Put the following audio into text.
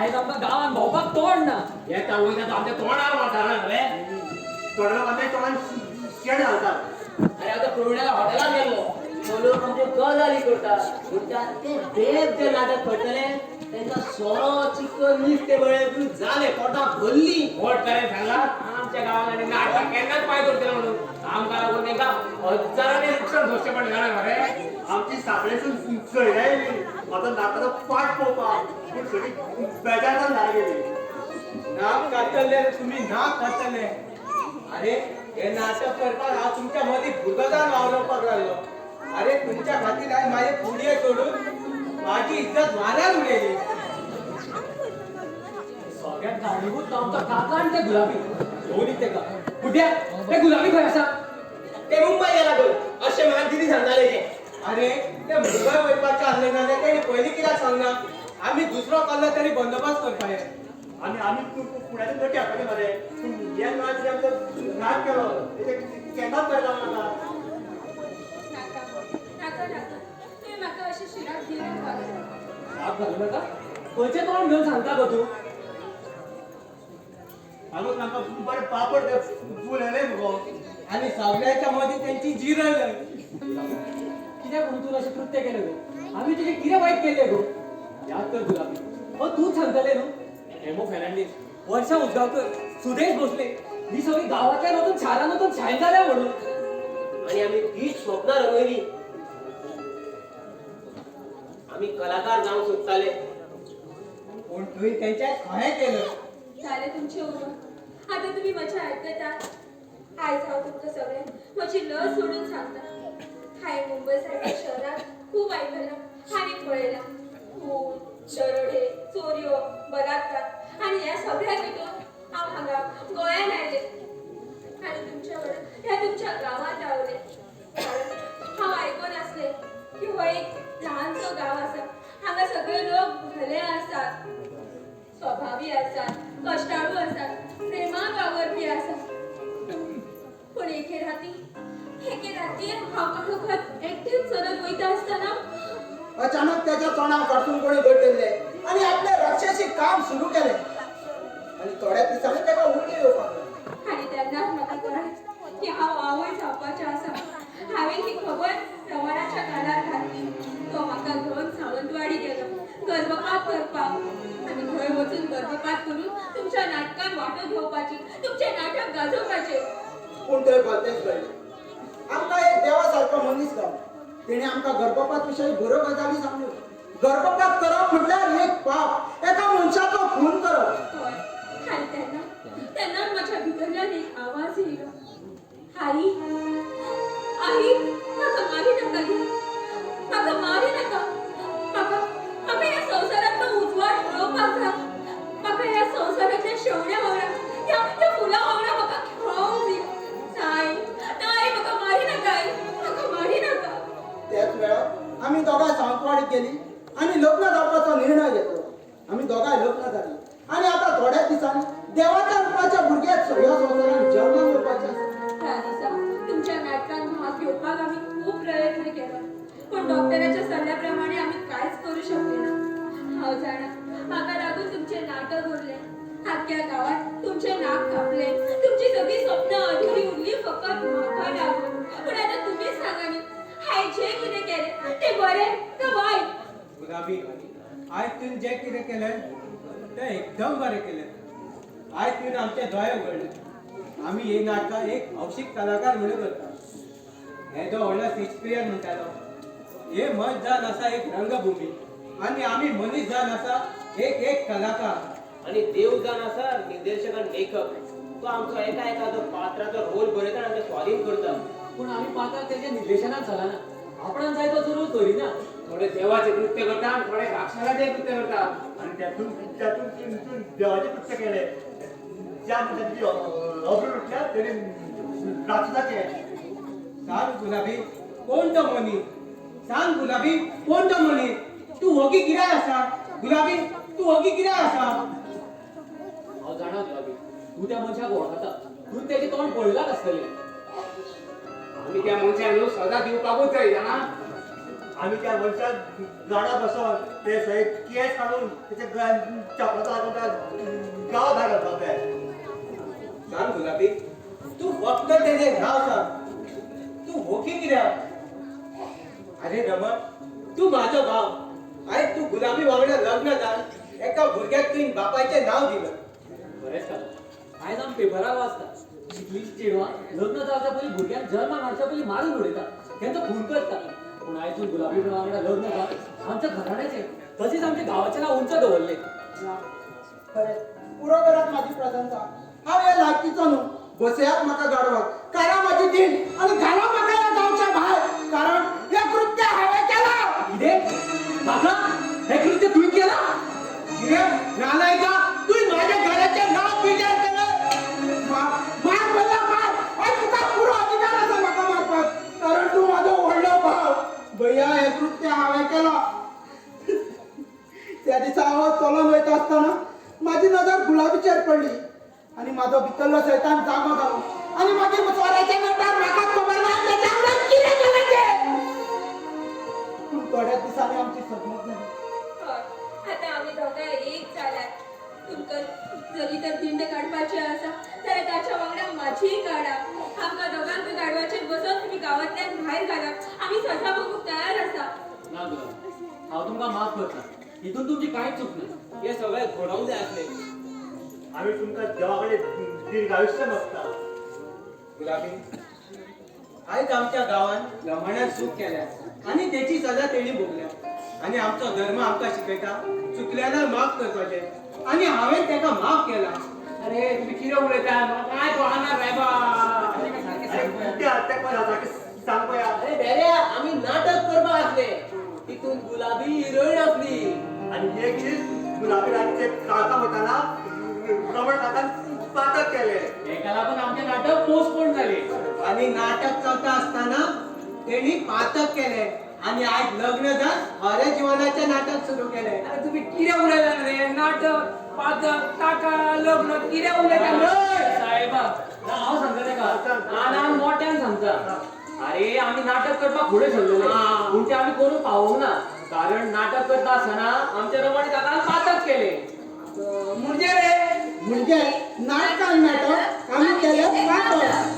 आयज आमकां गांवांत भोंवपाक तोंड ना. येता वयता तो आमच्या तोंडार मारता रे. तोंडार आमच्या तोंडान शेण घालतात. अरे आतां प्रवीणाला हॉटेलात गेलो. तो लोक आमच्यो गजाली करता. ते बेब जे नाटक करतले तेंका सोरो चिकन नुस्तें बळें जालें पोटां भरलीं. वोट करेन सांगला आमच्या गांवांत आनी नाटक केन्नाच पांय दवरतले म्हणून आमकां लागून तेंकां हजारांनी नुकसान सोंसचें पडलें जाणा मरे. आमची सापळेसून सयऱ्या येयली म्हाका नाटकाचो पाट पळोवपाक, पूण सगळी बेजार जावन गेली. नाक काडटले तुमी, नाक काडटले. अरे हे नाटक करपाक हांव तुमच्या मदीं भुरगो जावन वावरपाक लागलो. अरे तुमच्या खातीर हांवें म्हाजे पुडये सोडून माझी इज्जत वाऱ्यार उडयली. सगळ्यात कारणीभूत तो आमचो काका आनी ते गुलाबी दोनी. तेका कुठ्या ते गुलाबी खंय आसा? ते मुंबय गेला गो अशें म्हाका दिदी सांगताले ते. अरे ते मुंबय वचपाचें आसलें जाल्यार तेणी पयलीं कित्याक सांगना? आमी दुसरो कसलो तरी बंदोबस्त करपाचे. आनी आमी फुड्याचे नटी हाडपाचे मरे, पूण ह्या वेळार आमचो घात केलो तेचे केन्नाच जायना नाका. नाका नाका नाका, तुवें म्हाका अशें शिराक घेवन वागयता. राग घालू नाका. खंयचें तोंड घेवन सांगता गो तूं? आगो तांकां बरें पापड ते फुलयले मुगो. आनी सगळ्यांच्या मदीं तेंची जिरल. कित्याक म्हणून तूं अशें कृत्य केलें गो? आमी तुजें कितें वायट केल्लें गो? याद कर गुलाबी, हो तूंच सांगतलें न्हू हेमो फेर्नांडीस, वर्षा उजगांवकर, सुदेश भोसले ही सगळीं गांवांतल्यान वचून शारांत वचून शायन जाल्या म्हणून. आनी आमी तीच स्वप्नां रंगयली. आमी कलाकार जावंक सोदताले. पूण तुवें तेंच्या खंय केलं? जालें तुमचें उलोवप. आतां तुमी म्हजें आयकतात. आयज हांव तुमकां सगळ्यांक म्हजी लज सोडून सांगता. हांवें मुंबय सारक्या शहरांत खूब आयकलां आनी पळयलां. खून, दरोडे, चोरयो, बलात्कार आनी ह्या सगळ्या पेटून हांव हांगा गोंयांत आयलें आनी तुमच्या वांगडा ह्या तुमच्या गांवांत रावलें. हांव आयकून आसलें की हो एक ल्हानसो गांव आसा. हांगा सगळे लोक भले आसात, स्वभावी आसात, कश्टाळू आसात, प्रेमान वावरपी आसात. पूण एके राती हांव काळोखांत एकटेंच चलत वयता आसतना अचानक त्याच्या तोंडाक कडसून कोणी गटयल्ले आनी आपले राक्षसी काम सुरू केले आनी थोड्या दिसांनी ताका उलटी येवपाक लागली. आनी तेन्नाच म्हाका कळ्ळें की हांव आवय जावपाचें आसा. हांवें ही खबर रमणाच्या कानार घातली. तो म्हाका घेवन सावंतवाडी गेलो गर्भपात करपाक. आनी थंय वचून गर्भपात करून तुमच्या नाटकान वांटो घेवपाची, तुमचें नाटक गाजोवपाचें. पूण थंय भलतेंच घडलें. आमकां एक देवा सारको मनीस गावलो. तेणें आमकां गर्भपात विशयी बऱ्यो गजाली सांगल्यो. गर्भपात करप म्हटल्यार एक पाप, एका मनशाचो खून करप. हय. आनी तेन्ना तेन्ना म्हज्या भितरल्यान एक आवाज येयलो, आई आई म्हाका मारी नाका गे, म्हाका मारी नाका. म्हाका म्हाका ह्या संवसारांतलो उजवाड पळोवपाक जाय. म्हाका ह्या संवसारांतल्या शेवण्या वांगडा, ह्या त्या फुलां वांगडा म्हाका खेळोंक जाय. नाय नाय, म्हाका मारी नाका आई, म्हाका मारी नाका. त्याच वेळार आमी दोगांय सावंतवाडीक गेली आनी लग्न जावपाचो निर्णय घेतलो. आमी दोगांय लग्न जालीं आनी आतां थोड्याच दिसांनी देवाच्या रुपाच्या भुरग्याक ह्या संवसारांत जल्माक येवपाचें आसा. त्या दिसा तुमच्या नाटकान भाग घेवपाक आमी खूब प्रयत्न केलो, पूण डॉक्टराच्या सल्ल्या प्रमाणे आमी कांयच करूं शकले ना. हांव जाणा म्हाका लागून तुमचें नाटक उरलें. आख्ख्या गांवांत तुमचें नाक कापलें. तुमची सगळीं स्वप्नां अधुरी उरली फकत म्हाका लागून. पूण आतां तुमीच सांगा न्ही, हांवें जें कितें केलें तें बरें काय वायट? गुलाबी, आयज तुवें जें कितें केलें तें एकदम बरें केलें. आयज तुवें आमचे दोळे उगडले. आमी ही नाटकां एक हौशीक कलाकार म्हणून करता. हे जो व्हडलो शेक्सपियर म्हणटालो, हे मत जावन आसा एक रंगभुमी आनी आमी मनीस जावन आसा एक एक कलाकार. आनी देव जावन आसा निर्देशक आनी लेखक. तो आमचो एका एका पात्राचो रोल बरयता आनी आमच्या स्वाधीन करता. पूण आमी पात्रां तेच्या निर्देशनान चलना. आपणान जाय तो रोल करिना. थोडे देवाचे कृत्य करता आनी थोडे राक्षसाचे कृत्य करता. आनी त्यातून त्यातून देवाचे कृत्य केले. ज्या मनशाची अब्रू लुटल्या तेणी राक्षसाचे. सांग गुलाबी, कोण तो मनीस? सांग गुलाबी, कोण तो मनीस? तूं वोगी कित्याक आसा? गुलाबी, तूं वोगी कित्याक आसा? हांव जाणा गुलाबी, तूं त्या मनशाक वळखता. तूं तेजें तोंड पळयलाच आसतलें. आमी त्या मनशाक न्हू सजा दिवपाकूच जाय जाणा. आमी त्या मनशाक गाडा बसोवन ते सगळे केस काडून तेच्या गळ्यान चपलाचो हातून गांव भायर घालपाक जाय. सांग गुलाबी, तूं फक्त तेजें नांव सांग, तूं वोगी कित्याक? अरे रमण, तूं म्हाजो भाव. आयज तूं गुलाबी वांगडा लग्न जावन एका भुरग्याक तुवें बापायचें नांव दिलें. बरेंच जालां. आयज आमी पेपरार वाचता, कितलींशीं चेडवां लग्न जावच्या पयलीं भुरग्यांक जल्माक हाडच्या पयलीं मारून उडयता, तेंचो खून करता. पूण आयज तूं गुलाबी वांगडा लग्न जावन आमच्या घराण्याचें तशेंच आमच्या गांवाचें नांव उंच दवरलें. खरें पुरो करात म्हाजी प्रशंसा. हांव ह्या लायकीचो न्हू. बसयात म्हाका गाडवाक, काडा म्हाजी दीण आनी घाला म्हाका ह्या गांवच्या भायर, कारण हें कृत्य हांवें केलां. कितें काका, हें कृत्य तुवें केलां? कितें नालायका, तुवें म्हाज्या घराचें नांव पिड्ड्यार केलें. मार भैया मार, आयज तुका पुरो अधिकार आसा म्हाका मारपाक, कारण तूं म्हाजो व्हडलो भाव. भैया हें कृत्य हांवें केलां. त्या दिसा हांव चलोन वयता आसतना म्हाजी नदर गुलाबीचेर पडली आनी म्हाजो भितरलो सैतान जागो जालो आनी मागीर चोराच्या नेटार म्हाकाच खबर ना तेच्या वांगडा कितें जालें तें. पूण थोड्याच दिसांनी आमची सदमत जाली. हय, आतां आमी दोगांय एक जाल्यात. तुमकां जरी तर दिंड काडपाचें आसा जाल्यार ताच्या वांगडा म्हाजीय काडा. आमकां दोगांक गाडवाचेर बसोवन तुमी गांवांतल्यान भायर घाला. आमी सजा भोगूंक तयार आसा. ना गुलाबी, हांव तुमकां माफ करता. हितून तुमची कांयच चूक ना. हे सगळें घडोवंक जाय आसलें. आमी तुमकां देवा कडेन दीर्घायुश्य मागता. गुलाबी, आयज आमच्या गांवान रमणान चूक केल्या आनी तेची सजा तेणी भोगल्या. आनी आमचो धर्म आमकां शिकयता चुकल्याना माफ करपाचें, आनी हांवें तेका माफ केला. अरे तुम्ही कितें उलयता, म्हाका कांय कळना सायबा. सांग पळया. अरे बेऱ्या, आमी नाटक करपाक आसले, तितून गुलाबी हिरोईन आसली. आनी एक दीस गुलाबी रातचे काळखा वताना रमण काकान पातक केलें. हेका लागून आमचें नाटक पोस्टपोन जालें. आनी नाटक चलता आसतना तेणी पातक केलें आनी आयज लग्न जावन खऱ्या जिवनाचें नाटक सुरू केलें. अरे तुम्ही कितें उलयता रे? नाटक, पातक, काका, लग्न, कितें उलयता रे? साहेबा, ना हांव सांगता तेका आनान मोट्यान सांगता. अरे आमी नाटक करपाक फुडें सरलेले, पूण तें आमी करूंक पावोंक ना, कारण नाटक करता आसतना आमच्या रमण काकान पातक केलें. म्हणजे रे म्हणजे नाटकान नाटक आमी केलें पातक.